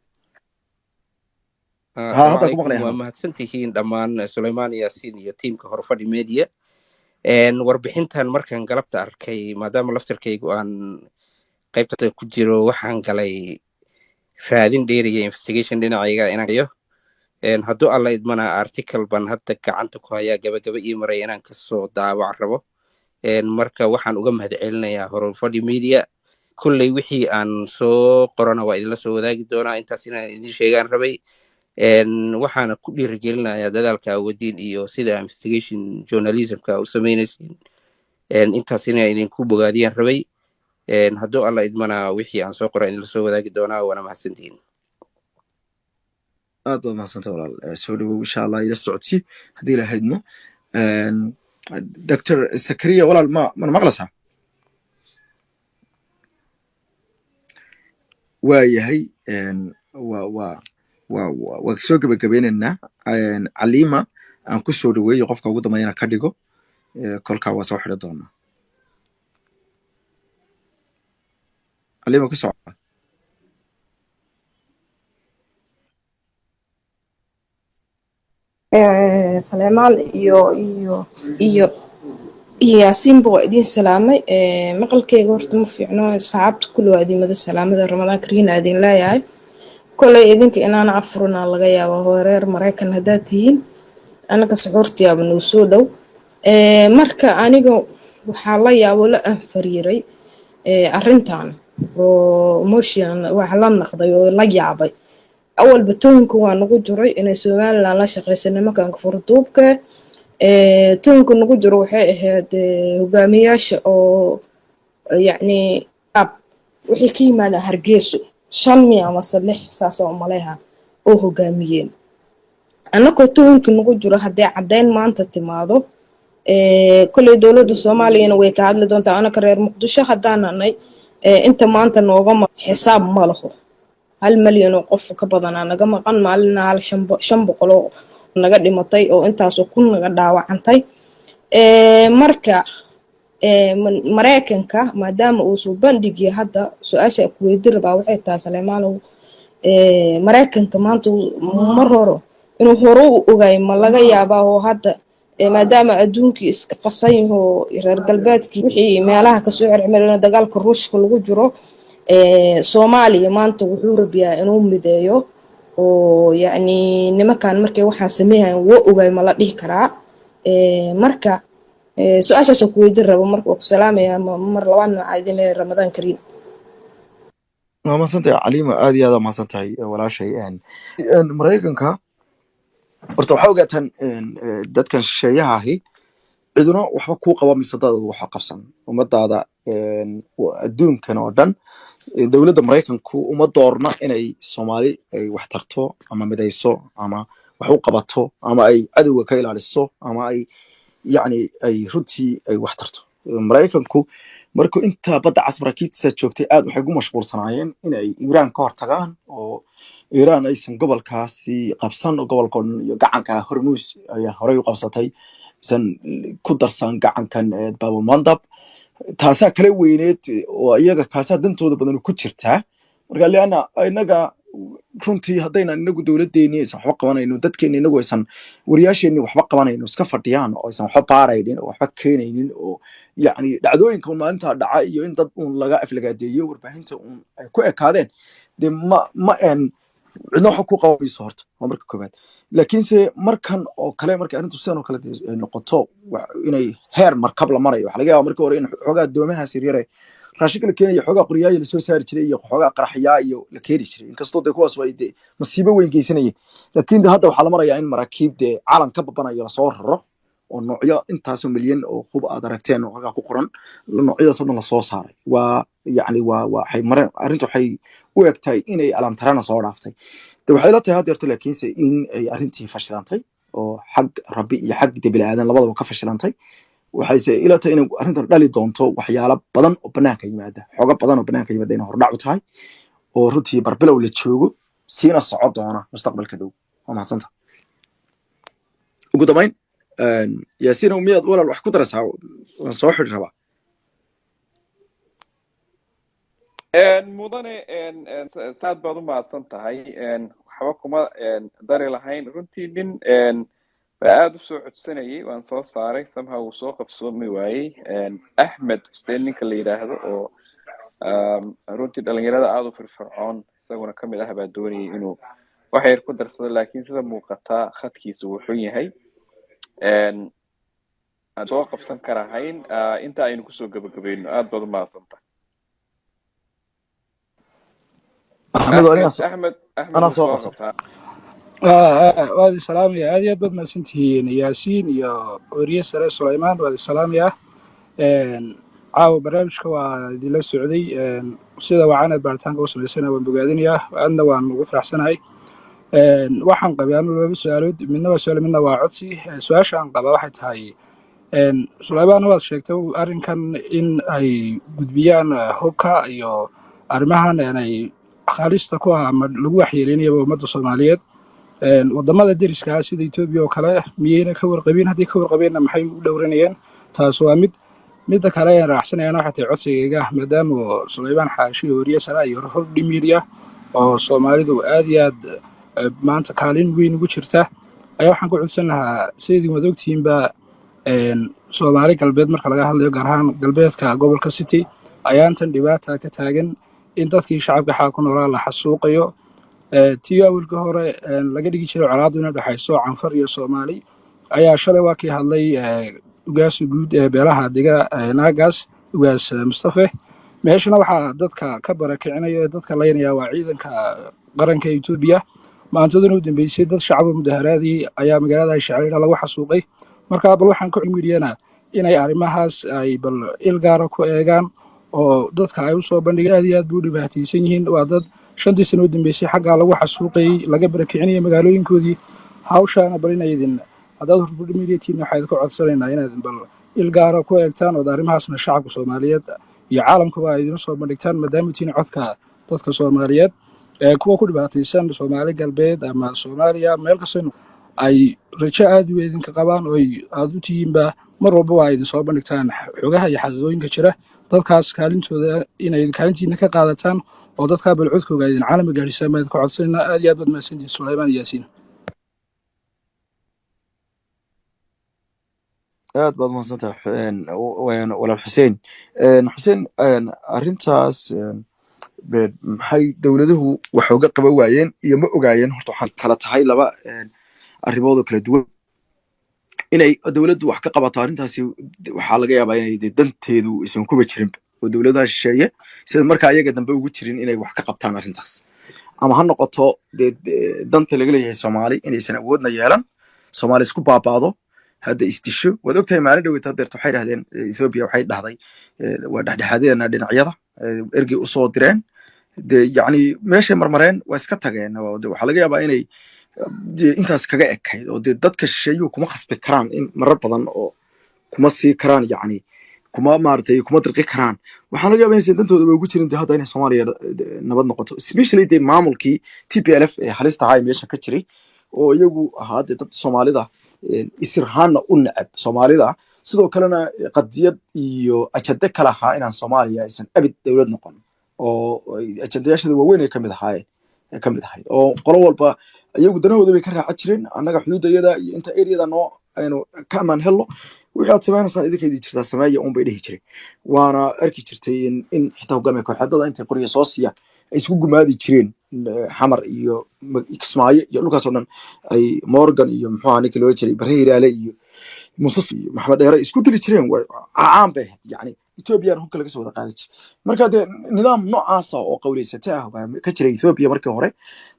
Ha, Asalaamu hadda ku calaykum. maqlaya. Waa Hanad. Mahadsantihiin dhammaan Sulaymaan Yaasiin iyo tiimka Horfadhi Media. Warbixintan markaan galabta arkay, maadaama laftarkaygu aan qaybta ku jiro, waxaan galay raadin dheeriya, investigation dhinacayga inaan yo. Hadduu Alla idmana article baan hadda gacanta ku hayaa, gabagaba ii maray inaan kasoo daawac rabo. Marka waxaan uga mahadcelinayaa Horfadhi Media. Kolley wixii aan soo qorana waa idinla soo wadaagi doonaa. Intaas inaan idin sheegaan rabay. Waxaana ku dhiirigelinayaa dadaalka awadiin iyo sida investigation journalismka u sameynaysiin. Intaas inaan idinku bogaadiyaan rabay. Hadduu Alla idmana wixii aan soo qora idinla soo wadaagi doonaa, waana mahadsantihiin. Aad baad mahadsantahay, walaal. Soo dhawow, insha Allah ila socodsi haddii lahaydno. Dr Sakariya, walaal, ma mana maqlaysaa? Waa yahay. Waa soo gebagabeynaynaa. Caliima aan ku soo dhaweeyo, qofka ugu dambeeyana ka dhigo. Kolkaa waa soo xidhi doonaa. Caliima, ku soco. Saleymaan iyo Yaasiinba waa idin salaamay. Maqalkeyga horta ma fiicno. Saxaabta kulli waa idin wada salaamada. Ramadaan kariin aa idin leeyahay. Koley idinka inaana afurna laga yaaba, horeer Maraykan haddaad tihiin, anaka suxuurtiyaaba noo soo dhow. Marka aniga waxaa la yaabo la anfariiray arrintan oo motion wax la naqday oo la yaabay. Awalba toonka waa nagu jiray inay Somaliland la shaqeyso nimankan furduubka. Toonka nagu jiro waxay ahayd hogaamiyaasha oo yacni ab waxay ka yimaadaan Hargeyso, shan miya amase lix saasa umaleha oo hogaamiyeen. Annagoo toonka nagu jiro, haddii caddeyn maanta timaado, koley dowladda Soomaaliyana way ka hadli doontaa. Anaka reer Muqdisho haddaan nanay, inta maanta nooga xisaab ma laho. 1 malyan oo qof ka badanaa naga maqan maalina, hal 500 oo naga dhimatay oo intaasoo kun naga dhaawacantay. Marka Mareykanka maadaama uu soo bandhigiyo hadda, su-aasha ku weydi rabaa waxay tahay, Saleymaanow, Mareykanka maanta mar hore inuu hore u ogaay ma laga yaabaa oo hadda maadaama adduunkii iska qasan yaho, reer galbeedkii wixii meelaha kasoo xirxirmeen, dagaalka Ruushka lagu jiro, Soomaaliya maanta wuxuu rabiyaa inuu mideeyo oo yacni nimankan markay waxaan sameeyaan wuu ogaay ma la dhihi karaa? Marka su-aashaasoo ku weydiin rabo. Marka waa ku salaamayaa mar labaad, noocaa idin leeyahay Ramadaan kariim. Waa mahadsantahay, Caliima, aad iyo aad aa mahadsan tahay, walaashay. Maraykanka horta waxaa ogaataan dadkan shisheeyaha ahi ciduna waxba kuu qaba mise dadaada waxa qabsan ummadaada. Adduunkan oo dhan dowladda Maraykanku uma doorna inay Soomaali ay wax tarto ama midayso ama wax u qabato ama ay cadowga ka ilaaliso ama ay yacni ay runtii ay wax tarto. Maraykanku markuu intaa badda cas maraakiibtiisa joogtay, aad waxay ugu mashquulsanaayeen inay Iiraan ka hortagaan oo Iiraan aysan gobolkaasi qabsan, oo gobolka oo dhan iyo gacanka Hormuus ayaa horey u qabsatay isan ku darsan gacankan Babulmandab. Taasaa kala weyneed oo iyaga kaasaa dantooda badan ku jirtaa. Marka lianna inaga runtii haddaynan inagu dowladdeeni aysan waxba qabanayno, dadkeeni inagu aysan wariyaasheenni waxba qabanayno, iska fadhiyaan oo aysan waxba baaraynin oo waxba keenaynin, oo yacni dhacdooyinka un maalintaa dhaca iyo in dad uun laga aflagaadeeyo warbaahinta uun ay ku ekaadeen, dee ma en cidna waxa ku qabanayso horta waa marka koowaad. Laakiinse markan oo kale, marka arrintu sidan oo kale dee ay noqoto, inay heer markab la marayo, waxa laga yaabaa markii hore in xoogaa doomahaas yaryare raashinka la keenayo, xoogaa qoryaaya lasoo saari jiray iyo xoogaa qaraxyaa iyo la keeni jiray, inkastoo dee kuwaas ay dee masiibo weyn geysanayeen. Laakiin de hadda waxaa la marayaa in maraakiib dee calan ka babanayo lasoo raro oo noocyo intaasoo milyan oo hub aad aragteen oo halkaa ku qoran, noocyadaas oo dhan lasoo saaray. Waa yacni waa waxay mare arrintu waxay u eg tahay inay alaamtarana soo dhaaftay. De waxay la tahay hadda horta, laakiinse in ay arrintii fashilantay oo xag rabbi iyo xag de bini'aadan labadaba ka fashilantay. Waxayse ila tahay inay arrintan dhali doonto waxyaalo badan oo banaanka yimaada, xoogo badan oo banaanka yimaada, inay hordhac u tahay oo runtii barbilow la joogo, siina soco doona mustaqbalka dhow. Waa mahadsanta. Ugu dambayn, Yaasiin, miyaad walaal wax ku daraysaa? Waan soo xidhi rabaa. Mudane, saad baad u mahadsan tahay. Waxba kuma dari lahayn runtii. Nin baa aada u soo codsanayay, waan soo saaray, somehow wuu soo qabsoomi waayey. Axmed Xuseen ninka la yidhaahdo oo runtii dhalinyarada aada u firfircoon isaguna kamid ah baa doonayay inuu wax yar ku darsado, laakiin sida muuqataa khadkiisu wuu xun yahay. Aan soo qabsan karahayn. Inta aynu kusoo gabagabayno, aad baad u mahadsan tahay. Axmed, Axmed, Axmed, Axmed anaa wuu soo soo qabsan. qabtaa. Waad i salaamaya, aad iyo aad baad mahadsantihiin, Yaasiin iyo weriye sare Sulaymaan, waad i salaamaya. Caawa barnaamijka waa idinla socday. Sida wacan aad baaritaanka u samaysana waan bogaadinayaa, aadna waan ugu faraxsanahay. Waxaan qabay anu laba su-aalood, midna waa su-aal, midna waa codsi. Su-aasha aan qabaa waxay tahay, Sulaymaan, waad sheegtay arrinkan in ay gudbiyaan hubka iyo arrimahan ay khalista ku ah ama lagu waxyeeleynayaba ummadda Soomaaliyeed. Wadamada deriska ah sida Etoobiya oo kale miyayna ka warqabin? Haddii ka warqabeenna, maxay u dhowranayeen? Taas waa mid. Midda kale ayaan raacsanayana waxay tahay codsigayga, maadaama Sulaymaan Xaashi oo wariye sare iyo Horfadhi Media oo Soomaalidu aad iyo aad maanta kaalin weyn ugu jirta, ayaa waxaan ku codsan lahaa, sidaydin wada ogtihiinba, Soomaali Galbeed marka laga hadlayo, gaar ahaan galbeedka gobolka City, ayaantan dhibaata ka taagan in dadkii shacabka xaa ku noolaa la xasuuqayo. Tii awalkii hore laga dhigi jiray colaaddu inay dhexayso Canfar iyo Soomaali ayaa shalay waa kii hadlay ugaasa guud ee beelaha dega naagaas, Ugaas Mustafe. Meeshana waxaa dadka ka barakicinaya ee dadka laynaya waa ciidanka qaranka Etoobiya. Maantaduna u dambeysay dad shacaba mudaharaadii ayaa magaalada Shacayra lagu xasuuqay. Marka bal waxaan ka cumidiyana inay arrimahaas ay bal il gaara ku eegaan oo dadka ay usoo bandhigaan. Aad iyo aad buu u dhibaataysan yihiin. Waa dad 5-tii sano u dambeysay xaggaa lagu xasuuqayey, laga barakicinayay magaalooyinkoodii. Hawshaana bal inaydin, haddaad Horfadhi Media tihiin, waxaa idinka codsanaynaa inaydin bal il gaara ku eegtaan ood arrimahaasna shacabka Soomaaliyeed iyo caalamkuba ay idin soo bandhigtaan, maadaama tihiin codka dadka Soomaaliyeed ee kuwa ku dhibaataysan Soomaali Galbeed ama Soomaaliya meel kasta ay rajo aad u idinka qabaan oo aad u tihiinba mar walba waa idin soo bandhigtaan xogaha iyo xaqiiqooyinka jira. Dadkaas kaalintooda inay kaalintiina ka qaadataan oo dadkaa bal codkooga idin caalami gaadhisaan baan idinka codsanaynaa. Aad iyo aad baad mahadsantihiin, Sulaymaan iyo Yaasiin. Aad baad mahadsantahay, walaal Xuseen. Xuseen, arrintaas maxay dowladuhu wax uga qaban waayeen iyo ma ogaayeen? Horta waxaan kala tahay laba arrimood oo kala duwan. Inay dowladdu wax ka qabato arrintaasi waxaa laga yaabaa inay dee danteedu aysan kuba jirin, oo dowladaha shisheeye sida markaa iyaga dambe ugu jirin inay wax ka qabtaan arrintaas, ama ha noqoto dee danta laga leeyahay Soomaali inaysan awoodna yeelan, Soomaali isku baabaado, hadda isdisho. Waad ogtahay, maalin dhoweyta hadeerta waxay dhahdeen Ethiopia waxay dhahday waa dhexdhexaadinayna dhinacyada, ergey usoo direen. De yacni meeshay marmareen waa iska tageen, oo de waxaa laga yaabaa inay dee intaas kaga ekayd, oo dee dadka shisheeyuhu kuma khasbi karaan in marar badan oo kuma sii karaan, yacni kuma maaragtay kuma dirqi karaan. Waxaa laga yaabaa inaysan dantooda ba ugu jirin de hadda inay Soomaaliya nabad noqoto, especially dee maamulkii TPLF ee halista ahaa ee meesha ka jiray, oo iyagu ahaa dee dad Soomaalida isir ahaanna u neceb Soomaalida, sidoo kalena qadiyad iyo ajande kale ahaa inaan Soomaaliya aysan abid dowlad noqon, oo ajandayaashada waaweyn ay kamid ahaayeen ay kamid ahayd, oo qolo walba iyagu danahooda bay ka raacan jireen. Annaga xuduudayada iyo inta areada noo aynu ka amaan helno, wixii aad sameynaysaan idinka idin jirtaa, sameeya un bay dhihi jireen. Waana arki jirtay in xitaa hogaamiye kooxeedada intay qorya soo siiyaan ay isku gumaadi jireen Xamar iyo Kismaayo iyo dhulkaas oo dhan, ay Morgan iyo muxuu ahaa ninkii loola jiray Bare Hiraale iyo Muuse iyo Maxamed Dheere isku dili jireen. Caan bay ahayd, yacni Ethoobiyan hubka laga soo wada qaadi jiray. Marka dee nidaam noocaasa oo qawleysata ah baa ka jiray Ethiopia markii hore.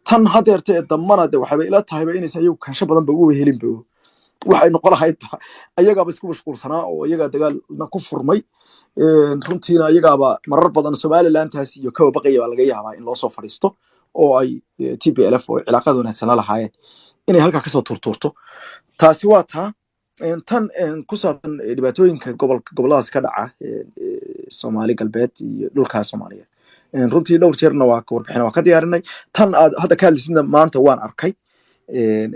Tan hadeerta ee dambana de waxayba ila tahayba inaysan iyagu kansho badan ba uga helinba, waxay noqon lahayd ba ayagaaba isku mashquulsanaa oo iyagaa dagaalna ku furmay. Runtiina iyagaaba marar badan Somalilantaas iyo kawa baqaya baa laga yaabaa in loo soo fadhiisto oo ay TPLF oo cilaaqada wanaagsan la lahaayeen inay halkaa kasoo tuurtuurto. Taasi waa taa. Tan ku saabsan dhibaatooyinka goboladaas ka dhaca, Soomaali Galbeed iyo dhulkaa Soomaaliyeed, runtii dhowr jeerna waa ka warbixina, waa ka diyaarinay. Tan aad hadda ka hadlaysidna maanta waan arkay.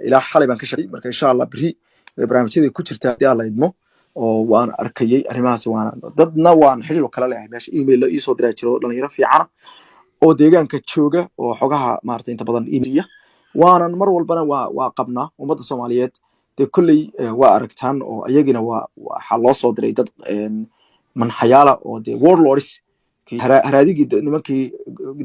Ilaa xalay baan ka shaqey. Marka insha Allah beri barnaamijyaday ku jirtaa haddii Alla idmo, oo waan arkayay arrimahaas, waana dadna waan xiriir kala leeyahay meesha, email la iisoo diraa jiro, dhalinyaro fiicana oo deegaanka jooga oo xogaha maarata inta badan iibiya. Waanan mar walbana waa qabnaa ummadda Soomaaliyeed dee kolley waa aragtaan, oo iyagina waa waxaa loo soo diray dad manxayaala oo dee warlords haraadigii nimankii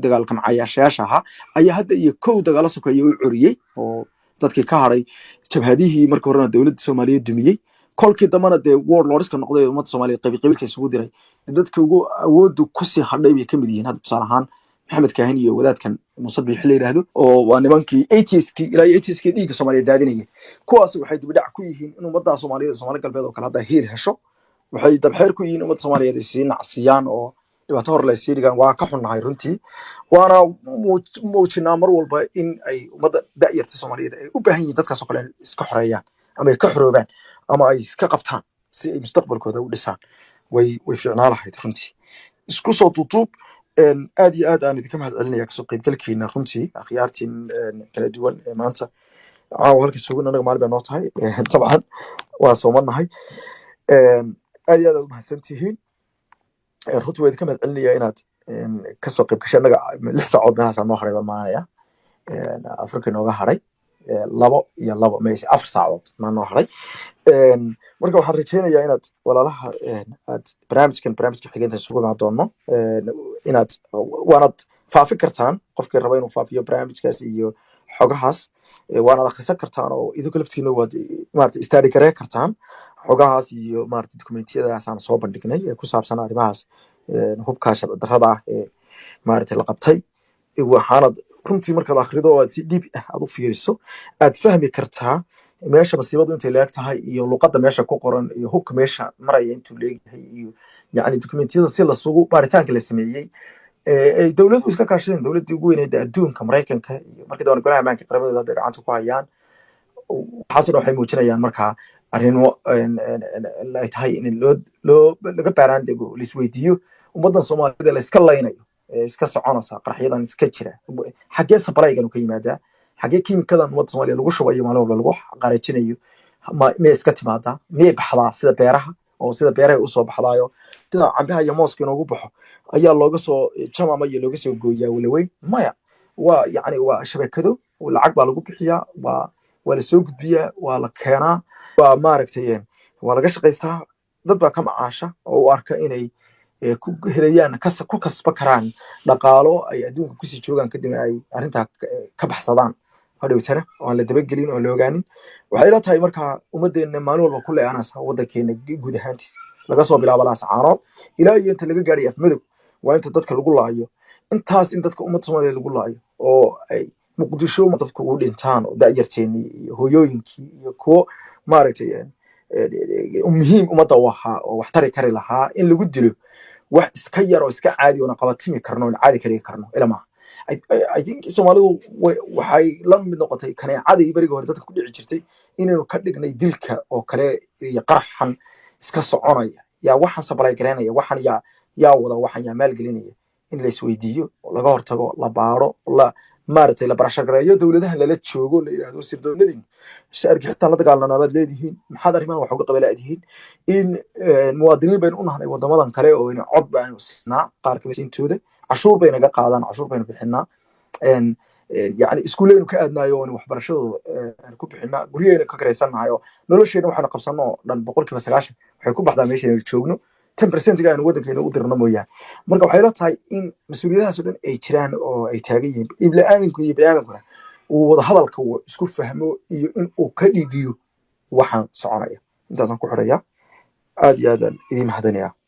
dagaalka macayaashayaasha ahaa ayaa hadda iyo kow dagaalo sokeeye u curiyey, oo dadkii ka haray jabhadihii markii horena dowladda Soomaaliyeed dumiyey, kolkii dambana dee warlordska noqday ee ummadda Soomaaliyeed qabiilka isugu diray. Dadka ugu awoodu kusii hadhay bay kamid yihiin hadda, tusaale ahaan Maxamed Kaahin iyo wadaadkan Muuse Biixi la yidhaahdo, oo waa nimankii 80skii ilaa 80skii dhiigga Soomaaliyeed daadinayay. Kuwaas waxay dibidhac ku yihiin in ummadda Soomaaliyeed, Soomaali Galbeed oo kale hadda hiil hesho. Waxay dabxeer ku yihiin ummadda Soomaaliyeed ay sii nacsiyaan oo Dhibaato hor laysii dhigaan waa ka xunnahay runtii, waana muujinaa mar walba in ay ummadda da'yarta Soomaaliyeed ay u baahan yihiin dadkaas oo kale in iska xoreeyaan ama ay ka xoroobaan ama ay iska qabtaan si ay mustaqbalkooda u dhisaan. Way fiicnaa lahayd runtii. Isku soo duuduub, aad iyo aad aan idinka mahad celinaya kasoo qaybgalkiina runtii, akhyaartiin kala duwan ee maanta caawa halka sugan. Anaga maalin bay noo tahay dabcan, waa soomanahay. Aad iyo aad aad u mahadsan tihiin. Runtii waa idinka mahad celinaya inaad kasoo qayb gashay. Annaga 6 saacood meelahaasaa noo haray baan maanaya, Afrika inooga haray 2 iyo 2 mayse 4 saacadood maa noo haray. Marka waxaan rajeynayaa inaad walaalaha aad barnaamijkan, barnaamijka xiga intaan isugu imaan doono, inaad waanaad faafin kartaan qofkii raba inuu faafiyo barnaamijkaas iyo xogahaas. Waanaad akhrisan kartaan oo idinka laftiina waad maarata study garee kartaan xogahaas iyo maarata dokumentiyadaas aan soo bandhignay ee ku saabsan arrimahaas, hubkaa sharci darrada ah ee maarata la qabtay. Waxaanad runtii markaad akhrido oo aad si dhiib ah aad u fiiriso aad fahmi kartaa meesha masiibadu intay leeg tahay iyo luqadda meesha ku qoran iyo hubka meesha maraya intuu leegyahay iyo yacni dokumentiyada si lasugu baaritaanka la sameeyey ee ay dowladuhu iska kaashadeen, dowladdii ugu weyneyd adduunka, Maraykanka, iyo markii dambe Golaha Ammaanka Qaramada hadda gacanta ku hayaan. Waxaasoo dhan waxay muujinayaan markaa arrimo ay tahay in loo laga baaraan dego, laisweydiiyo ummaddan Soomaalida la iska laynayo ee iska soconaysa, qaraxyadan iska jira, xaggee supply-gan ka yimaadaa, xaggee kiimikadan ummadda Soomaaliya lagu shubayo maalin walba lagu qarajinayo, miyay iska timaadaa, miyay baxdaa sida beeraha oo sida beerahay usoo baxdaayo, sida cambaha iyo mooska inoogu baxo ayaa looga soo jamama iyo looga soo gooyaa walaweyn? Maya, waa yacni waa shabakado, lacag baa lagu bixiyaa, waa lasoo gudbiyaa, waa la keenaa, waa maaragtay waa laga shaqaystaa, dad baa ka macaasha oo u arka inay ku helayaan, ku kasba karaan dhaqaalo ay adduunka kusii joogaan, kadibna ay arrintaa ka baxsadaan hadhowtana oo aan la dabagelin oo la ogaanin. Waxay ila tahay markaa ummaddeena maalin walba ku leeanaysa waddankeena guud ahaantiis, laga soo bilaabo Laascaanood ilaa iyo inta laga gaadhay Afmadow, waa inta dadka lagu laayo, intaas in dadka ummadda Soomaaliyeed lagu laayo oo ay Muqdisho dadku ugu dhintaan oo da'yarteenii iyo hooyooyinkii iyo kuwo maaragtay muhiim ummadda u ahaa oo wax tari kari lahaa in lagu dilo, wax iska yar oo iska caadi oona qabatimi karno oona caadi ka dhigi karno ila maaha. I think Soomaalidu waxay la mid noqotay kaneecadii berigii hore dadka ku dhici jirtay, inaynu ka dhignay dilka oo kale iyo qaraxan iska soconaya. Yaa waxaan supply garaynaya? Waxan yaa wada? Waxan yaa maalgelinaya? In la isweydiiyo oo laga hortago, la baaro, la maaragtay la pressure gareeyo dowladaha lala joogo, la yidhaahdo sirdoonadin si argagixitaan la dagaalanaa baad leedihiin, maxaad arrimahan wax uga qabalaadihiin? In muwaadiniin baynu u nahnay wadamadan kale oo ina cod baanu siinaa, qaar kamid intooda cashuur bay naga qaadaan, cashuur baynu bixinaa, yacni iskuuleynu ka aadnayo oon waxbarashadooda ku bixinaa, guryahaynu ka karaysannahay oo nolosheena waxaanu qabsanno oo dhan 90% waxay ku baxdaa meesha aynu joogno, 10%-ga aynu waddankeena u dirno mooyaane. Marka waxay la tahay in mas-uuliyadahaas oo dhan ay jiraan oo ay taagan yihiin ibni-aadanku iyo bini-aadankuna uu wada hadalka uu isku fahmo iyo in uu ka dhiidhiyo waxaan soconaya. Intaasaan ku xidhaya. Aad iyo aad baan idiin mahadinayaa.